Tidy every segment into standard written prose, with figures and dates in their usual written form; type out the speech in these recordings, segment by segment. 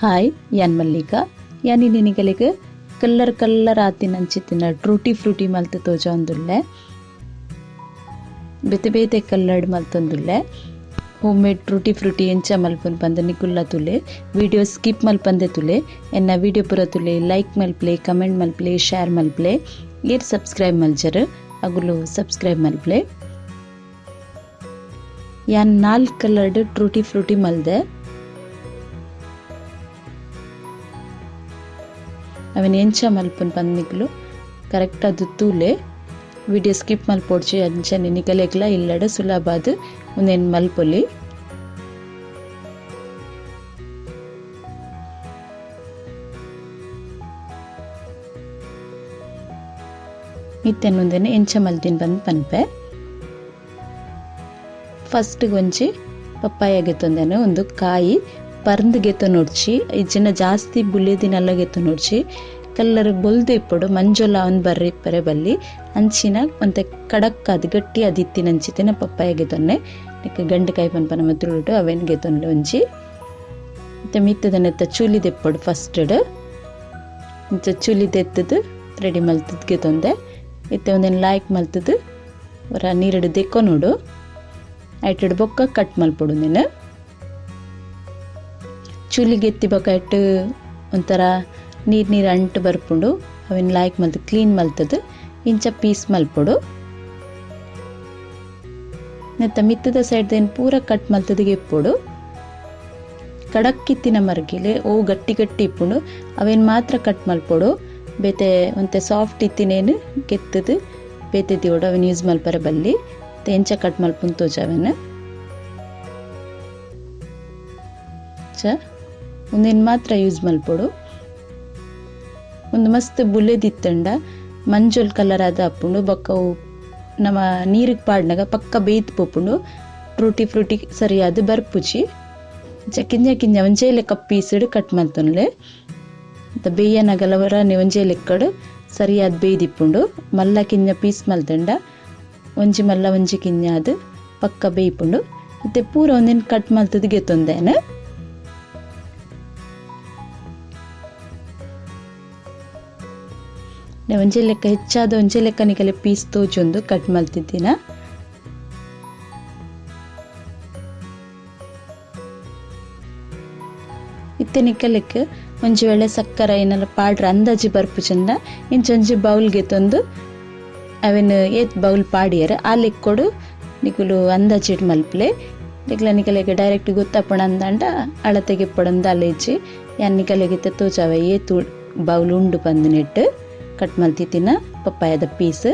Hi, ಯಾನ್ Mallika. ಯಾನಿ ನಿನಿಗಲಿಗೆ colour colour ಆತಿನಂಚಿತ್ತಿನ ಟ್ರೂಟಿ Frooti ಮಲ್ತ್ ತೋಜೊಂದುಲ್ಲೆ, ಬೇತೆ ಬೇತೆ ಕಲ್ಲರ್ಡ್ ಮಲ್ತೊಂದುಲ್ಲೆ. ಹೋಮ್ ಮೇಡ್ ಟ್ರೂಟಿ ಫ್ರೂಟಿ ಎಂಚ ಮಲ್ಪುನ್ ಪಂದ್ ನಿಕುಲ್ಲ ತುಲೆ, ವಿಡಿಯೋ ಸ್ಕಿಪ್ ಮಲ್ಪಂದೆ ತುಲೆ, ಎನ್ನ ವಿಡಿಯೋ ಪೂರ ತುಲೆ, ಲೈಕ್ ಮಲ್ಪ್ಲೆ, ಕಮೆಂಟ್ ಮಲ್ಪ್ಲೆ, ಶೇರ್ ಮಲ್ಪ್ಲೆ, ಏರ್ ಸಬ್ಸ್ಕ್ರೈಬ್ ಮಲ್ಚರ್ ಅಗುಲು ಸಬ್ಸ್ಕ್ರೈಬ್ ಮಲ್ಪ್ಲೆ. ಯಾನ್ 4 ಕಲರ್ಡ್ ಟ್ರೂಟಿ ಫ್ರೂಟಿ ಮಲ್ದೆ. ಅವೆನ್ ಎಂಚ ಮಲ್ಪುನ್ ಪಂದ್ ನಿಕುಲು ಕರೆಕ್ಟ್ ಅದು ತೂಲೆ, ವಿಡಿಯೋ ಸ್ಕಿಪ್ ಮಲ್ಪೊಡ್ಚಿ, ಅಂಚನೆ ನಿಕಲೆಗ್ಲ ಇಲ್ಲಡ ಸುಲಭಾದ್ ಉಂದೆನ್ ಮಲ್ಪೊಲಿ. ಇತ್ತೆನ್ ಉಂದೆನ್ ಎಂಚ ಮಲ್ತಿನ್ ಪಂದ್ ಪನ್ಪೆ. ಫಸ್ಟ್ ಒಂಜಿ ಪಪ್ಪಾಯ ಗೆತ್ತೊಂದೆನು, ಒಂದು ಕಾಯಿ ಪರ್ಂದ್ ಗೆತ್ತೊನೊಡ್ಚಿ, ಇಜ್ಜಿನ ಜಾಸ್ತಿ ಬುಲೆದಿನಲ್ಲ ಗೆತ್ತೊನೊಡ್ಚಿ, ಕಲ್ಲರ್ ಬೊಲ್ದು ಇಪ್ಪೊಡು, ಮಂಜೊಲ ಅವ್ನು ಬರ್ರಿ ಇಪ್ಪರೆ ಬಲ್ಲಿ, ಅಂಚಿನ ಒಂತೆ ಕಡಕ್ ಅದು ಗಟ್ಟಿ ಅದಿತ್ತಿನಂಚಿತ್ತಿನ ಪಪ್ಪಾಯ ಗೆತ್ತೊನ್ನೆ, ಗಂಡು ಕಾಯಿ ಪನ್ಪನ ತುಳುಟು ಅವೇನು ಗೆತ್ತೊನ್ಲೆ ಒಂಜಿ. ಮತ್ತೆ ಮಿತ್ತದನೆತ್ತ ಚೂಲಿ ದೆಪ್ಪೊಡು ಫಸ್ಟಡ್, ಇಂಚ ಚೂಲಿ ದೆತ್ತದು ರೆಡಿ ಮಲ್ತದ್ ಗೆತ್ತೊಂದೆ. ಇತ್ತೆ ಒಂದೇನು ಲಾಯ್ಕ್ ಮಲ್ತದು ಹೊರ ನೀರಡು ದೆಕ್ಕೊನೋಡು, ಐಟೆಡ್ ಬೊಕ್ಕ ಕಟ್ ಮಲ್ಪೊಡು. ನೀನು ಚೂಲಿಗೆ ಎತ್ತಿ ಬೊಕ್ಕ ಇಟ್ಟು ಒಂಥರ ನೀರು ನೀರು ಅಂಟು ಬರ್ಪುಂಡು, ಅವೆನ್ ಲಾಯ್ಕ್ ಮಲ್ತು ಕ್ಲೀನ್ ಮಲ್ತದು ಇಂಚ ಪೀಸ್ ಮಲ್ಪೊಡು. ನೆತ್ತ ಮಿತ್ತದ ಸೈಡ್ ಪೂರ ಕಟ್ ಮಲ್ತದಿಗೆ ಇಪ್ಪೊಡು. ಕಡಕ್ಕಿತ್ತಿನ ಮರ್ಗಿಲೆ ಓ ಗಟ್ಟಿ ಗಟ್ಟಿ ಇಪ್ಪುಂಡು, ಅವೇನು ಮಾತ್ರ ಕಟ್ ಮಲ್ಪೊಡು. ಬೇತೆ ಒಂತೆ ಸಾಫ್ಟ್ ಇತ್ತಿನೇನು ಕೆತ್ತದು ಬೇತೆ ದಿವಡು ಅವೇನು ಯೂಸ್ ಮಲ್ಪರೆ ಬಲ್ಲಿ. ಎಂಚ ಕಟ್ ಮಲ್ಪುನ್ ತೋಜ ಅವೇನು ಚ ಒಂದೇನು ಮಾತ್ರ ಯೂಸ್ ಮಲ್ಪೊಡು. ಒಂದು ಮಸ್ತ್ ಬುಲೆದಿತ್ತಂಡ ಮಂಜೊಲ್ ಕಲರ್ ಆದ ಅಪ್ಪುಂಡು, ಬೊಕ್ಕ ನಮ್ಮ ನೀರಿಗೆ ಪಾಡ್ನಾಗ ಪಕ್ಕ ಬೇಯ್ತು ಪೋಪುಂಡು, ಟ್ರೂಟಿ ಫ್ರೂಟಿ ಸರಿಯಾದ ಬರ್ಪುಜಿ. ಕಿಂಜ ಕಿಂಜ ಒಂಜೇ ಲೆಕ್ಕ ಪೀಸ್ಡ್ ಕಟ್ ಮಲ್ತೊನ್ಲೆ, ಬೇಯನಗಲವರ ಒಂಜೇ ಲೆಕ್ಕಡು ಸರಿಯಾದ ಬೇಯ್ದಿಪ್ಪುಂಡು. ಮಲ್ಲ ಕಿಂಜ ಪೀಸ್ ಮಲ್ತಂಡ ಒಂಜಿ ಮಲ್ಲ ಒಂಜಿ ಕಿಂಜ ಅದು ಪಕ್ಕ ಬೇಯ್ಪುಂಡು. ಮತ್ತೆ ಪೂರ ಒಂದೇನು ಕಟ್ ಮಲ್ತದ ಗೆತ್ತೊಂದೇನು. ಒಂಜೇ ಲೆಕ್ಕ ಹೆಚ್ಚಾದ ಒಂಜೇ ಲೆಕ್ಕ ನಿಕಲೆ ಪೀಸ್ ತೋಜೊಂದು ಕಟ್ ಮಲ್ತಿದ್ದೀನ. ಇತ್ತೆ ನಿಕಲೆಕ್ ಒಂಜಿ ವೇಳೆ ಸಕ್ಕರೆ ಏನೆಲ್ಲ ಪಾಡ್ರ ಅಂದಾಜಿ ಬರ್ಪು ಚಂದ ಇಂಚೊಂಜಿ ಬೌಲ್ ಗೆತ್ತೊಂದು ಅವೇನು ಏತ್ ಬೌಲ್ ಪಾಡಿಯರ್ ಆ ಲೆಕ್ಕೊಡು ನಿಕುಲು ಅಂದಾಜಿಟ್ ಮಲ್ಪಲೆ. ನಿಕ್ಲ ನಿಕಲೆಗೆ ಡೈರೆಕ್ಟ್ ಗೊತ್ತಪ್ಪಣ ಅಂದಂಡ ಅಳತೆಗೆ ಪೊಡಂದ ಅಲೇಜಿ ಯಾನ್ ನಿಕಲೆಗಿತ್ತ ತೋಜಾವೆ ಏತು ಬೌಲ್ ಉಂಡು ಪಂದು ನೆಟ್ಟು ಕಟ್ ಮಲ್ತಿತ್ತಿನ ಪಪ್ಪಾಯದ ಪೀಸ್.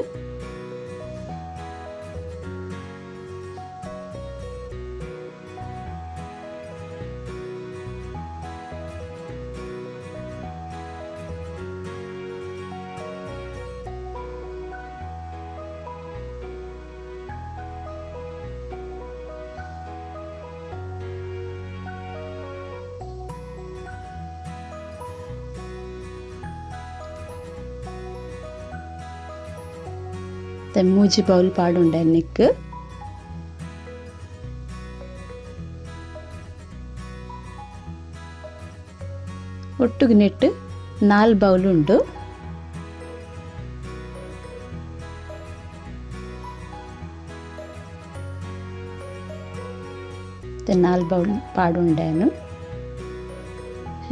ಮೂಜಿ ಬೌಲ್ ಪಾಡುಂಡೆ ನಿಕ್. ಒಟ್ಟುಗು ನೆಟ್ಟು 4 ಬೌಲ್ ಉಂಡು. 4 ಬೌಲ್ ಪಾಡುಂಡೇನು.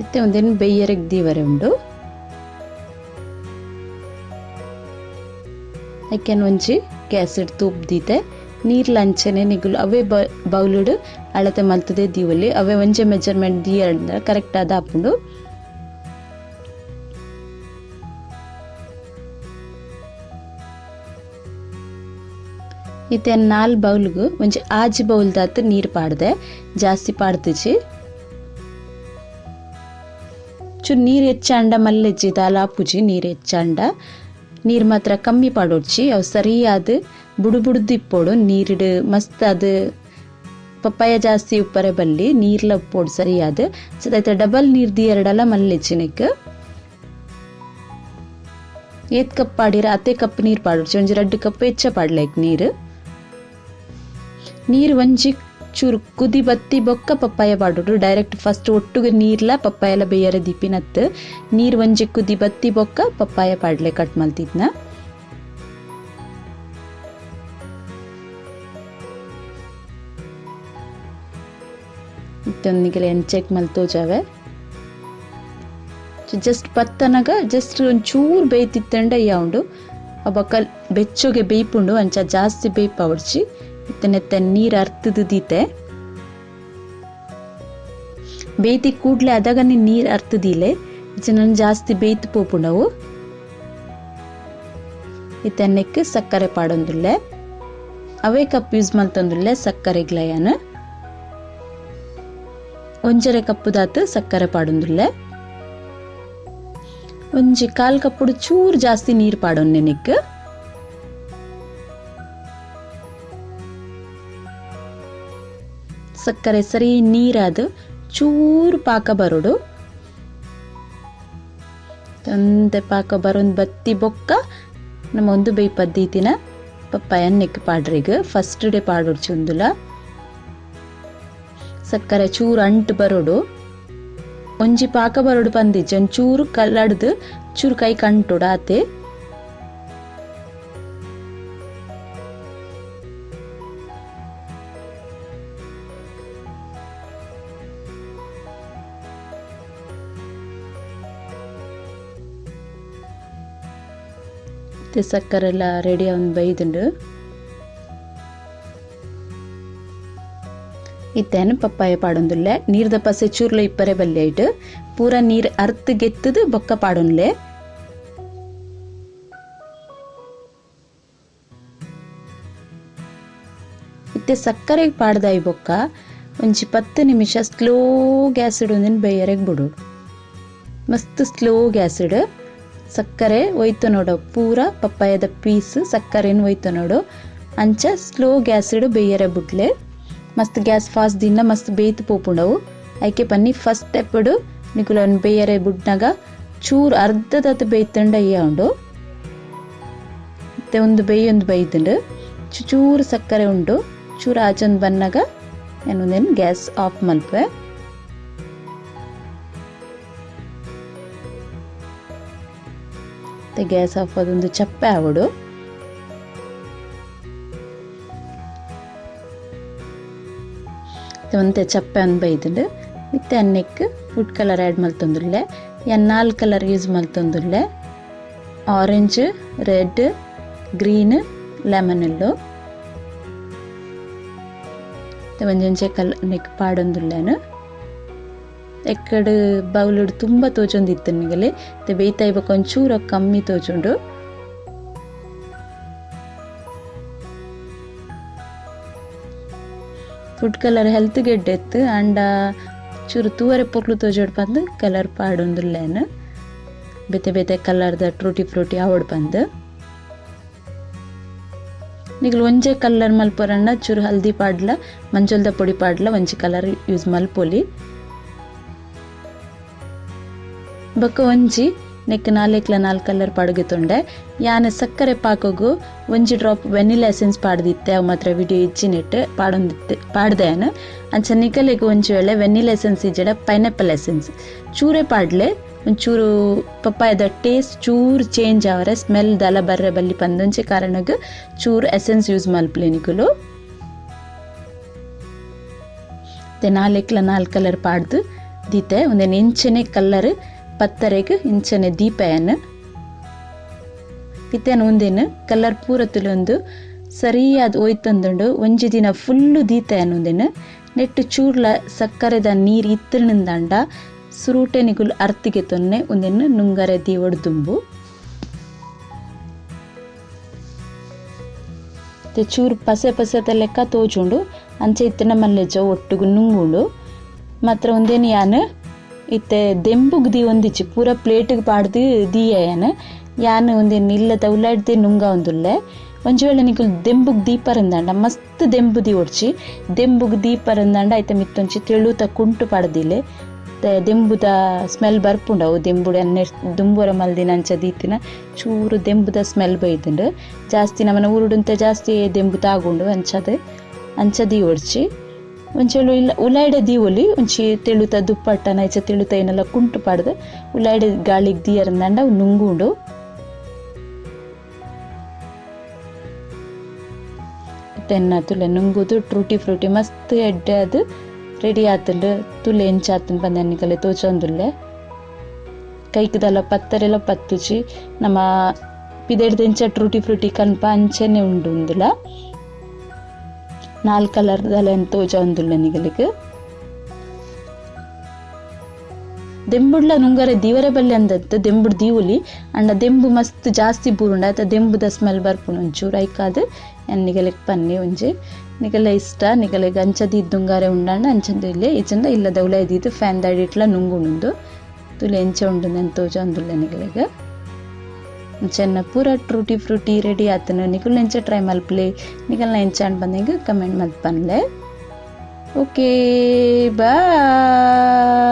ಇತ್ತೆ ಒಂದೇನು ಬೇಯರೆಗ್ ದೀವರೆ ಉಂಡು. ಐಕೆನ್ ಒಂಜಿ ಗ್ಯಾಸಿಡ್ ತೂಪ್ ದೀತೆ ನೀರ್ಲ ಅಂಚನೆ ನಿಗುಲು ಅವೇ ಬೌಲುಡು ಅಳತೆ ಮಲ್ತದೆ ದೀವಲಿ, ಅವೇ ಒಂಜೆ ಮೆಜರ್ಮೆಂಟ್ ದೀಯಂಡ ಕರೆಕ್ಟ್ ಆದ ಆಪುಂಡು. ಇತ್ತೆ 4 ಬೌಲ್ಗು ಒಂಜಿ 6 ಬೌಲ್ ದಾತ್ ನೀರು ಪಾಡ್ದೆ, ಜಾಸ್ತಿ ಪಾಡ್ತಿಜಿ. ಚೂರು ನೀರು ಹೆಚ್ಚಾಂಡ ಮಲ್ಲೆಜ್ಜಿ ದಾಲ ಆಪುಜಿ, ನೀರು ಹೆಚ್ಚಾಂಡ ನೀರು ಮಾತ್ರ ಕಮ್ಮಿ ಪಾಡೊಡ್ಚಿ, ಅವು ಸರಿಯಾದ ಬುಡು ಬುಡ್ದು ಇಪ್ಪೊಡು. ನೀರಿಡು ಮಸ್ತ್ ಅದು ಪಪ್ಪಾಯ ಜಾಸ್ತಿ ಉಪ್ಪರೆ ಬಲ್ಲಿ, ನೀರ್ಲ ಉಪ್ಪೋಡು ಸರಿಯಾದ. ಸದೈತ ಡಬಲ್ ನೀರು ದೀಯರಡಲ ಮಲ್ಲೆಜ್ಜಿನಕ್. ಏತ್ ಕಪ್ ಪಾಡಿರ ಅತ್ತೆ ಕಪ್ ನೀರು ಪಾಡೊಡ್ಚಿ, ಒಂಜಿ 2 ಕಪ್ ಹೆಚ್ಚ ಪಾಡ್ಲೈಕ್ ನೀರು. ನೀರು ಒಂಜಿ ಚೂರು ಕುದಿ ಬತ್ತಿ ಬೊಕ್ಕ ಪಪ್ಪಾಯ ಪಾಡೋಡು. ಡೈರೆಕ್ಟ್ ಫಸ್ಟ್ ಒಟ್ಟುಗೆ ನೀರ್ಲ ಪಪ್ಪಾಯಲ ಬೇಯರೆ ದೀಪಿನತ್ತು ನೀರು ಒಂಜಿ ಕುದಿ ಬತ್ತಿ ಬೊಕ್ಕ ಪಪ್ಪಾಯ ಪಾಡ್ಲೆ ಕಟ್ ಮಲ್ತಿದ್ನ. ಇತ್ತೊಂದಿಗೆಲ್ಲ ಚೆಕ್ ಮಲ್ತೋಜಾವೆ. ಜಸ್ಟ್ ಪತ್ತನಗ ಜಸ್ಟ್ ಒಂಚೂರು ಬೇಯ್ತಿತ್ತಂಡ ಉಂಡು ಬೊಕ್ಕ ಬೆಚ್ಚಗೆ ಬೇಯ್ಪುಂಡು ಅಂಚ ಜಾಸ್ತಿ ಬೇಯ್ಪಾವಡ್ಚಿ. ಇತ್ತನೆತ್ತ ನೀರು ಅರ್ತದು ದೀತೆ ಬೇಯ್ತಿ ಕೂಡ್ಲೆ ಅದಾಗನೆ ನೀರು ಅರ್ತದಿಲೆ ಜನ ಜಾಸ್ತಿ ಬೇಯ್ತು ಪೋಪುಂಡವು. ಇತ್ತನೆಕ್ ಸಕ್ಕರೆ ಪಾಡೊಂದುಲ್ಲೆ ಅವೇ ಕಪ್ ಯೂಸ್ ಮಲ್ತೊಂದುಲ್ಲೆ ಸಕ್ಕರೆಗ್ಲಯಾನ 1.5 ಕಪ್ಪು ದಾತು ಸಕ್ಕರೆ ಪಾಡೊಂದುಲ್ಲೆ. ಒಂಜಿ 1/4 ಕಪ್ಪುಡು ಚೂರು ಜಾಸ್ತಿ ನೀರು ಪಾಡೊನ್ನೆ ನೆಕ್. ಸಕ್ಕರೆ ಸರಿ ನೀರಾದ ಚೂರು ಪಾಕ ಬರೋಡು. ತಂದೆ ಪಾಕ ಬರೋದು ಬತ್ತಿ ಬೊಕ್ಕ ನಮ್ಮ ಒಂದು ಬೇಯ್ಪದ್ದೀತಿನ ಪಪ್ಪಾಯ ನೆಕ್ ಪಾಡ್ರಿಗ ಫಸ್ಟ್ ಡೇ ಪಾಡೊಡ್ಚಿ ಒಂದುಲ. ಸಕ್ಕರೆ ಚೂರು ಅಂಟು ಬರೋಡು ಒಂಜಿ ಪಾಕ ಬರೋಡು ಪಂದಿಜ್ಜಿ ಒಂಚೂರು ಕಲ್ಲಡ್ದು ಚೂರು ಕೈ ಕಂಟೋಡು ಆತೆ. ಸಕ್ಕರೆ ಎಲ್ಲ ರೆಡಿ ಒಂದು ಬೈದುಂಡು. ಇತ್ತೇನು ಪಪ್ಪಾಯ ಪಾಡೊಂದುಲ್ಲೆ ನೀರ್ದ ಪಸೆ ಚೂರ್ಲ ಇಪ್ಪರೆ ಬಲ್ಲೆ ಐಟ್ ಪೂರ ನೀರು ಅರ್ತ್ ಗೆತ್ತದು ಬೊಕ್ಕ ಪಾಡೊನ್ಲೆ. ಇತ್ತೆ ಸಕ್ಕರೆಗೆ ಪಾಡ್ದಾಯಿ ಬೊಕ್ಕ ಒಂಜಿ 10 ನಿಮಿಷ ಸ್ಲೋ ಗ್ಯಾಸ್ ಇಡೊಂದಿನ ಬೇಯರೆಗ್ ಬಿಡು. ಮಸ್ತ್ ಸ್ಲೋ ಗ್ಯಾಸ್ ಇಡು. ಸಕ್ಕರೆ ಒಯ್ತು ನೋಡು ಪೂರ ಪಪ್ಪಾಯದ ಪೀಸ್ ಸಕ್ಕರೆನ ಒಯ್ತು ನೋಡು ಅಂಚ ಸ್ಲೋ ಗ್ಯಾಸ್ ಇಡು ಬೇಯರೆ ಬಿಡ್ಲೆ. ಮಸ್ತ್ ಗ್ಯಾಸ್ ಫಾಸ್ಟ್ ದಿನ ಮಸ್ತ್ ಬೇಯ್ತು ಪೋಪುಂಡವು. ಐಕೆ ಪನ್ನಿ ಫಸ್ಟ್ ಸ್ಟೆಪ್ ನಿಕುಲನ್ ಬೇಯರೆ ಬುಡ್ನಾಗ ಚೂರು ಅರ್ಧದತ್ತು ಬೇಯ್ತಂಡ ಅಯ್ಯ ಉಂಡು. ಮತ್ತೆ ಒಂದು ಬೇಯೊಂದು ಬೇಯ್ತುಂಡು ಚೂರು ಸಕ್ಕರೆ ಉಂಡು ಚೂರು ಆಚೊಂದು ಬನ್ನಾಗ ಏನೊಂದೇನು ಗ್ಯಾಸ್ ಆಫ್ ಮಲ್ಪೆ. ಮತ್ತೆ ಗ್ಯಾಸ್ ಆಫ್ ಅದೊಂದು ಚಪ್ಪೆ ಆವಡು. ಒಂತೆ ಚಪ್ಪೆ ಒಂದು ಬೈದುಂಡು. ಇತ್ತೆ ಅನ್ನಕ್ಕೆ food colour add ಮಲ್ತೊಂದುಲ್ಲೆ. ಯಾನ್ 4 ಕಲರ್ ಯೂಸ್ ಮಲ್ತೊಂದುಲ್ಲೆ, orange, red, green, lemon yellow. ಒಂಜೊಂಜೆ colour neck ಪಾಡೊಂದುಲ್ಲೇನು. ಎಕ್ಕಡು ಬೌಲುಡು ತುಂಬ ತೋಜೊಂದಿತ್ತು ನಿಗಲೆ ಬೇಯ್ತಾ ಇವಾಗ ಒಂಚೂರು ಕಮ್ಮಿ ತೋಜುಂಡು. Food colour health ಗೆಡ್ಡೆತ್ತು and ಚೂರು ತೂವರೆ ಪೊರ್ಲು ತೋಜೋಡು ಬಂದು ಕಲರ್ ಪಾಡೊಂದುಲ್ಲೇನು. ಬೇತೆ ಬೇತೆ ಕಲರ್ದ ಟ್ರೂಟಿ ಫ್ರೂಟಿ ಆವಡ್ ಬಂದು ನಿಗಲು ಒಂಜೆ ಕಲರ್ ಮಲ್ಪೊರಣ್ಣ ಚೂರು ಹಲ್ದಿ ಪಾಡ್ಲ ಮಂಜೊಲ್ದ ಪೊಡಿ ಪಾಡ್ಲ ಒಂಜಿ ಕಲರ್ ಯೂಸ್ ಮಲ್ಪೊಲಿ. ಬೊಕ್ಕ ಒಂಜಿ ನೆಕ್ ನಾಲ್ಕಲ 4 ಕಲರ್ ಪಾಡುಗೆತೊಂಡೆ. ಯಾನ್ ಸಕ್ಕರೆ ಪಾಕೋಗು ಒಂಜಿ drop vanilla essence ಪಾಡ್ದಿತ್ತೆ ಅವು ಮಾತ್ರ ವಿಡಿಯೋ ಇಜ್ಜಿನೆಟ್ ಪಾಡೊಂದಿತ್ತೆ ಪಾಡ್ದೇನು. ಅಂಚ ನಿಕಲೆಗ್ ಒಂಜಿ ವೇಳೆ ವೆನಿಲಾ ಎಸೆನ್ಸ್ ಇಜ್ಜಡ ಪೈನಾಪಲ್ ಎಸೆನ್ಸ್ ಚೂರೆ ಪಾಡ್ಲೆ ಒಂಚೂರು ಪಪ್ಪಾಯದ ಟೇಸ್ಟ್ ಚೂರು ಚೇಂಜ್ ಅವರೆ ಸ್ಮೆಲ್ ದಲ ಬರ್ರೆ ಬಲ್ಲಿ ಪಂದೊಂಚೆ ಕಾರಣಗ್ ಚೂರು ಎಸೆನ್ಸ್ ಯೂಸ್ ಮಲ್ಪಲೆ ನಿಕುಲು. ಮತ್ತೆ ನಾಲ್ಕಲ 4 ಕಲರ್ ಪಾಡ್ದು ದೀತೆ ಒಂದೇನು ಇಂಚನೆ ಕಲರ್ ಪತ್ತರೆಗ್ ಇಂಚನೆ ದೀಪಯನ್ ಇತ್ತೇನು ಒಂದೇನು ಕಲರ್ ಪೂರ ತುಲೊಂದು ಸರಿಯಾದ ಒಯ್ತಂದುಂಡು. ಒಂಜಿ ದಿನ ಫುಲ್ಲು ದೀತೆಯನ್ ಒಂದೇನು ನೆಟ್ಟು ಚೂರ್ಲ ಸಕ್ಕರೆದ ನೀರು ಇತ್ತಿನಿಂದಂಡ ಸುರೂಟೆ ನಿಗುಲ್ ಅರ್ತಿಗೆ ತೊನ್ನೆ ಒಂದೇನು ನುಂಗರೆ ದೀವಡ್ ದುಂಬು. ಚೂರು ಪಸೆ ಪಸೆತ ಲೆಕ್ಕ ತೋಜುಂಡು ಅಂಚೆ ಇತ್ತಿನ ಮಲ್ಲೆಜ ಒಟ್ಟುಗು ನುಂಗುಂಡು. ಮಾತ್ರ ಒಂದೇನು ಯಾನ್ ಇತ್ತೆ ದೆಂಬುಗ್ ದಿ ಒಂದಿಚ್ಚಿ ಪೂರ ಪ್ಲೇಟಿಗೆ ಪಾಡ್ದು ದೀಯನ್ ಯಾನ್ ಒಂದೇನು ಇಲ್ಲದ ಉಳ್ಳಾಡ್ದೆ ನುಂಗ ಒಂದುಲ್ಲೆ. ಒಂಜಿ ವೇಳೆ ನಿಕುಲ್ ದೆಂಬುಗ್ ದೀಪರಂದಾಂಡ ಮಸ್ತ್ ದೆಂಬು the ಒಡ್ಚಿ ದೆಂಬುಗ್ ದೀಪರಂದಾಂಡ ಐತ ಮಿತ್ತೊಂಚಿ ತೆಳುತ ಕುಂಟು ಪಾಡ್ದಿಲೆ ದೆಂಬುದ ಸ್ಮೆಲ್ ಬರ್ಪುಂಡವು. ದೆಂಬುಡು ಎಣ್ಣೆ ದುಂಬುರ ಮಲ್ದಿನ ಅಂಚ ದೀತಿನ ಚೂರು ದೆಂಬುದ ಸ್ಮೆಲ್ ಬೈದುಂಡು. ಜಾಸ್ತಿ ನಮ್ಮನ ಊರುಡುಂತೆ ಜಾಸ್ತಿ ದೆಂಬು ತಾಗುಂಡು ಅಂಚದ ಅಂಚ ದೀ ಒಡ್ಚಿ. ಒಂಚೇಳು ಇಲ್ಲ ಉಲಾಯ್ಡೆ ದೀವೊಲಿ ಒಂಚಿ ತೆಳುತ ದುಪ್ಪಟ್ಟನ ಇಚ್ಚ ತೆಳುತ ಏನೆಲ್ಲ ಕುಂಟು ಪಾಡ್ದು ಉಲಾಯ್ಡೆ ಗಾಳಿಗೆ ದೀಯರಂದಾಂಡ ನುಂಗುಂಡು. ತೆನ್ನ ತುಲೆ ನುಂಗುದು ಟ್ರೂಟಿ ಫ್ರೂಟಿ ಮಸ್ತ್ ಎಡ್ಡೆ ಅದು ರೆಡಿ ಆತುಂಡು. ತುಲೆ ಎಂಚಾತುಂಡು ಪಂದ್ ನಿಕಲೆ ತೋಚೊಂದುಲ್ಲೆ. ಕೈಕ್ದಲ್ಲ ಪತ್ತರೆಲ್ಲ ಪತ್ತುಚಿ ನಮ್ಮ ಪಿದೆಡ್ದೆಂಚ ಟ್ರೂಟಿ ಫ್ರೂಟಿ ಕನ್ಪ ಅಂಚೆನೆ ಉಂಡು ಉಂದುಲ. ನಾಲ್ ಕಲರ್ ದಲ ತೋಜೊಂದುಲ್ಲೆ ನಿಗಲಿಗ್. ದೆಂಬುಡ್ಲ ನುಂಗರೆ ದೀವರೆ ಬಲ್ಲೆ ಅಂದತ್ತು ದೆಂಬುಡ್ ದೀವೊಲಿ ಅಂಡ ದೆಂಬು ಮಸ್ತ್ ಜಾಸ್ತಿ ಬೂರುಂಡ ಆತ ದೆಂಬುದ ಸ್ಮೆಲ್ ಬರ್ಪುಂಡು ಒಂಚೂರು ಐಕಾದ್ ಯಾನ್ ನಿಗಲೆಗ್ ಪನ್ನಿ ಒಂಜಿ ನಿಗಲೆ ಇಷ್ಟ ನಿಗಲೆಗ್ ಅಂಚ ದೀದ್ ನುಂಗಾರೆ ಉಂಡಾಂಡ ಅಂಚ ಇಲ್ಲೆ ಇಜ್ಜಂಡ ಇಲ್ಲದ ಉಲಾಯಿ ದೀದ್ ಫ್ಯಾನ್ ದ ಅಡಿಟ್ಲ ನುಂಗುಂಡು. ತುಲೆ ಎಂಚ ಉಂಡು ನೆನ್ ತೋಜೊಂದುಲ್ಲೆ ನಿಗಲೆಗ್. ಚೆನ್ನ ಪೂರ ಟ್ರೂಟಿ ಫ್ರೂಟಿ ರೆಡಿ ಆತನ. ನಿಕುಲ್ ಎಂಚ ಟ್ರೈ ಮಲ್ಪಲೆ ನಿಗಲ್ನ ಎಂಚ ಬಂದಂಗ ಕಮೆಂಟ್ ಮಲ್ಪನ್ಲೆ. Okay bye.